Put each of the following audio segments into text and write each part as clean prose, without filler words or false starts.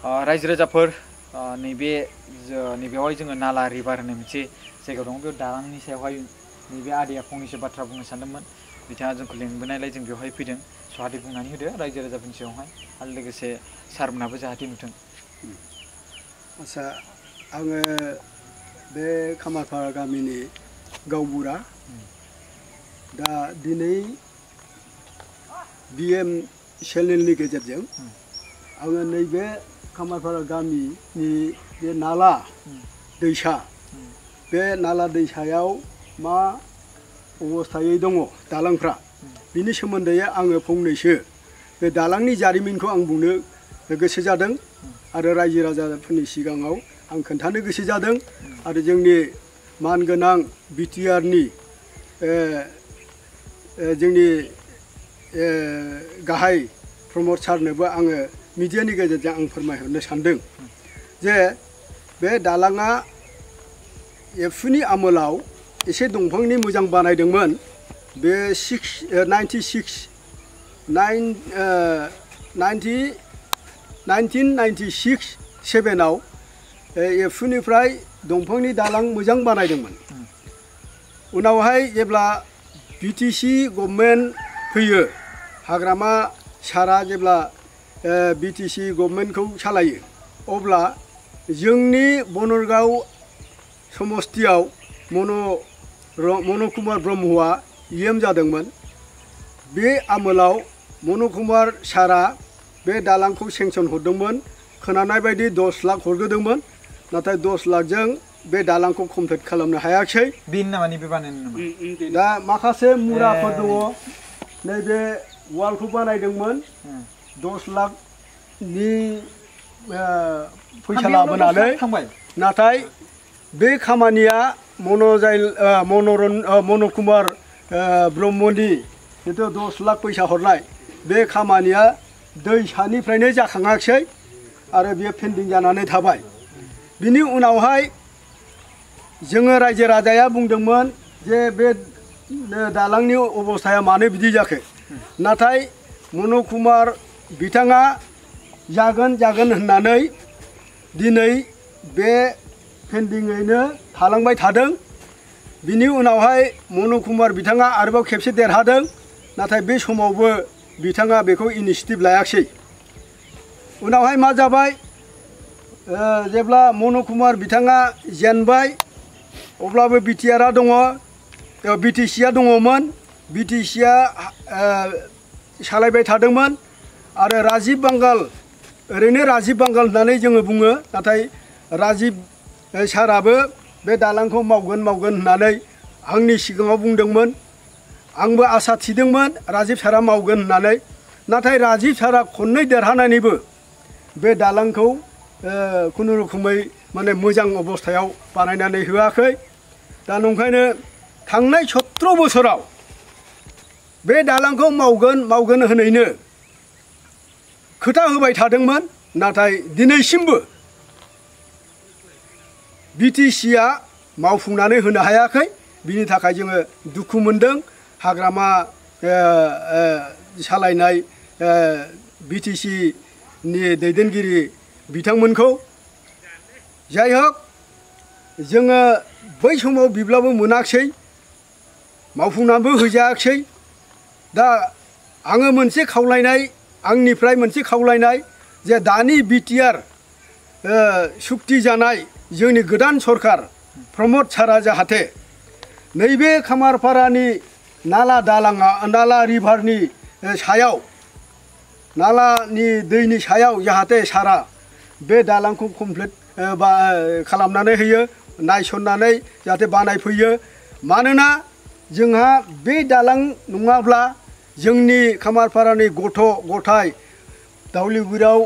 रायजो राजाफोर नैबेयावहाय जोङो नाला रिभार होननाय मोनसे जायगा दं बेयाव दालांनि सायावहाय नैबे आदैया फंनैसो बाथ्रा बुंनो सानदोंमोन बिथाङा जोंखौ लेंबोनायलाय जों बेवहाय फैदों जाहाथे बुंनानै होदो रायजो राजाफोरनि सायावहाय आरो लोगोसे सारमोनाबो जाहाथे नुथों। आच्छा आङो बे खामारपारा गामिनि गावबुरा दा दिनै BM चेनेलनि गेजेरजों आङो नैबे खामारपारा गामिनि बे नाला दैसा बे नाला दैसायाव मा अबस्थायै दङ दालांफ्रा बिनि सोमोन्दै आङो फंनैसो बे दालांनि जारिमिनखौ आं बुंनो गोसो जादों आरो रायजो राजाफोरनि सिगाङाव आं खोन्थानो गोसो जादों आरो जोंनि मानगोनां BTRनि जोंनि गाहाय प्रमद सारनोबो आङो मिडियानि गेजेरजों आं फोरमायहरनो सानदों जे बे दालाङा एबसुनि आमोलाव एसे दंफांनि मोजां बानायदोंमोन बे 1996-7आव एबसुनिफ्राय दंफांनि दालां मोजां बानायदोंमोन। उनावहाय जेब्ला BTC गभर्नमेन्ट फैयो हाग्रामा सारा जेब्ला BTC गभर्नमेन्टखौ सालायो अब्ला जोंनि बनरगाव समस्तियाव मन कुमार ब्रह्मआ EM जादोंमोन। बे आमोलाव मन कुमार सारा बे दालांखौ सेंसन हरदोंमोन खोनानाय बायदि 10 लाख हरग्रोदोंमोन नाथाय 10 लाखजों बे दालांखौ कमप्लिट खालामनो हायाखै। बेनि नामा नैबे बानायनाय नामा? दा माखासे मुराफोर दङ नैबे वालखौ बानायदोंमोन 10 लाखनि फैसा लाबोनानै नाथाय बे खामानिया मन कुमार ब्रह्मनि जितु 10 लाख फैसा हरनाय बे खामानिया दैसानिफ्रायनो जाखाङाखै आरो बेयो पेन्डिं जानानै थाबाय। बिनि उनावहाय जोङो रायजो राजाया बुंदोंमोन जे बे दालांनि अबस्थाया मानो बिदि जाखो नाथाय मन कुमार बिथाङा जागोन होननानै दिनै बे पेन्डिङैनो थालांबाय थादों। बिनि उनावहाय मन कुमार बिथाङा आरोबाव खेबसे देरहादों नाथाय बे समावबो बिथाङा बेखौ इनिसियेटिभ लायाखै। उनावहाय मा जाबाय जेब्ला मन कुमार बिथाङा जेनबाय अब्लाबो BTR दङ BTC दङमोन BTC सालायबाय थादोंमोन आरो राजिब बांगाल ओरैनो राजिब बांगाल होननानै जोङो बुङो नाथाय राजिब साराबो बे दालांखौ मावगोन होननानै आंनि सिगाङाव बुंदोंमोन। आंबो आसा थिदोंमोन राजिब सारा मावगोन होननानै नाथाय राजिब सारा खननै देरहानानैबो बे दालांखौ खुनुरुखुमै माने मोजां अबस्थायाव बानायनानै होआखै। दा नंखायनो थांनाय 17 बोसोराव बे दालांखौ मावगोन होनैनो खोथा होबाय थादोंमोन नाथाय दिनैसिमबो BTCआ मावफुंनानै होनो हायाखै। बिनि थाखाय जोङो दुखु मोनदों हाग्रामा सालायनाय BTCनि दैदेनगिरि बिथांमोनखौ। जाय हक जोङो बै समाव बिब्लाबो मोनाखसै मावफुंनानैबो होजायाखसै। दा आङो मोनसे खावलायनाय आंनिफ्राय मोनसे खावलायनाय जे दानि BTR सुक्ति जानाय जोंनि गोदान सरकार प्रमद सारा जाहाथे नैबे खामारपारानि नाला रिभारनि सायाव नालानि दैनि सायाव जाहाथे सारा बे दालांखौ कमप्लिट खालामनानै होयो नायसननानै जाहाथे बानायफैयो। मानोना जोंहा बे दालां नङाब्ला जोंनि खामारपारानि गथ' गथाय दावलिगुरियाव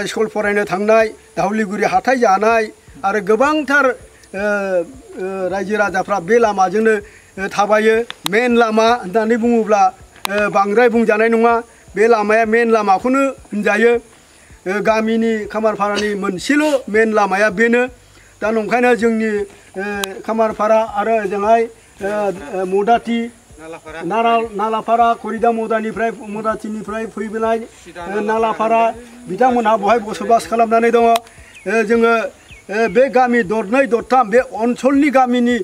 स्कुल फरायनो थांनाय दावलिगुरि हाथाय जानाय आरो गोबांथार रायजो राजाफ्रा बे लामाजोंनो थाबायो। मेन लामा होननानै बुङोब्ला बांद्राय बुंजानाय नङा बे लामाया मेन लामाखौनो होनजायो। गामिनि खामारपारानि मोनसेल' मेन लामाया बेनो। दा नंखायनो जोंनि खामारपारा आरो ओजोंहाय मदाथि नालापारा खरिदा मदाथिनिफ्राय फैबोनाय नालापारा बिथांमोनहा बहाय बसबास खालामनानै दङ। जोङो बे गामि दरनै दरथाम बे ओनसोलनि गामिनि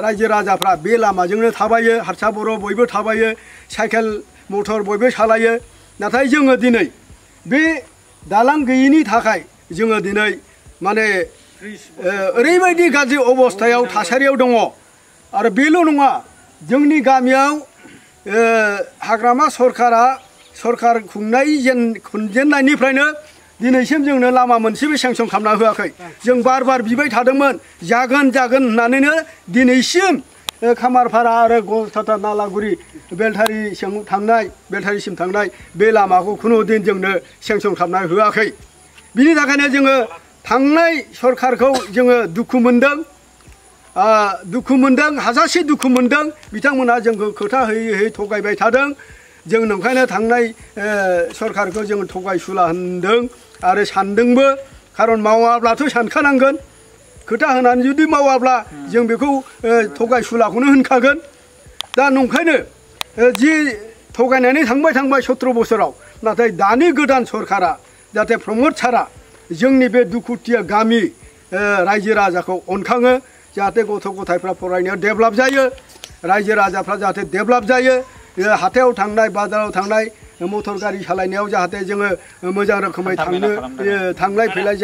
रायजो राजाफ्रा बे लामाजोंनो थाबायो, हारसा बर' बयबो थाबायो, साइकेल मटर बयबो सालायो। नाथाय जोङो दिनै बे दालां गैयिनि थाखाय जोङो दिनै माने ओरैबायदि गाज्रि अबस्थायाव थासारियाव दङ। आरो बेल' नङा, जोंनि गामियाव हाग्रामा सरकार खुंजेननायनिफ्रायनो दिनैसिम जोंनो लामा मोनसेबो सेंसन खालामना होआखै। जों बार बिबाय थादोंमोन जागोन होननानैनो दिनैसिम खामारपारा आरो गलकाता नालागुरि बेलथारिसिम थांनाय बे लामाखौ खुनु दिन जोंनो सेंसन खालामना होआखै। बिनि थाखायनो जोङो थांनाय सरकारखौ जोङो दुखु मोनदों, हाजासे दुखु मोनदों। बिथांमोनहा जोंखौ खोथा होयै थगायबाय थादों। जों नंखायनो थांनाय सरकारखौ जों थगायसुला होनदों आरो सानदोंबो। खारन मावाब्लाथ' सानखानांगोन, खोथा होनानै जुदि मावाब्ला जों बेखौ थगायसुलाखौनो होनखागोन। दा नंखायनो जि थगायनानै थांबाय 17 बोसोराव, नाथाय दानि गोदान सरकारा जाहाथे प्रमद सारा जोंनि बे दुखुथिया गामि रायजो राजाखौ अनखाङो, जाहाथे गथ' गथायफ्रा फरायनायाव डेभेलप जायो, रायजो राजाफ्रा जाहाथे डेभेलप जायो, हाथायाव थांनाय बाजाराव थांनाय मटर गारि सालायनायाव जाहाथे जोङो मोजां रोखोमै थांलाय फैलाय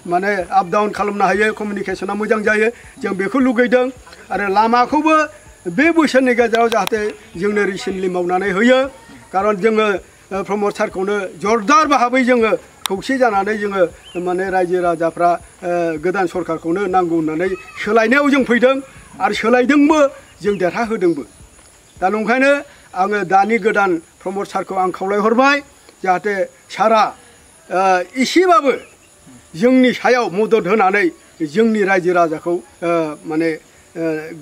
माने आप डाउन खालामनो हायो, कमिउनिकेसना मोजां जायो, जों बेखौ लुगैदों। आरो लामाखौबो बे बोसोरनि गेजेराव जाहाथे जोंनो रिसेन्टलि मावनानै होयो। खारन जोङो प्रमद सारखौनो जरदार भाबै जोङो खौसे जानानै जोङो माने रायजो राजाफ्रा गोदान सरकारखौनो नांगौ होननानै सोलायनायाव जों फैदों आरो सोलायदोंबो, जों देरहाहोदोंबो। दा नंखायनो आङो दानि गोदान प्रमद सारखौ आं खावलायहरबाय, जाहाथे सारा एसेबाबो जोंनि सायाव मदद होनानै जोंनि रायजो राजाखौ माने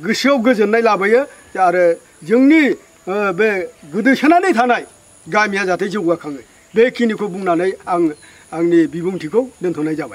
गोसोआव गोजोननाय लाबोयो आरो जोंनि बे गोदोसोनानै थानाय गामिया जाहाथे जौगाखाङो। बेखिनिखौ बुंनानै आं आंनि बिबुंथिखौ दोनथ'नाय जाबाय।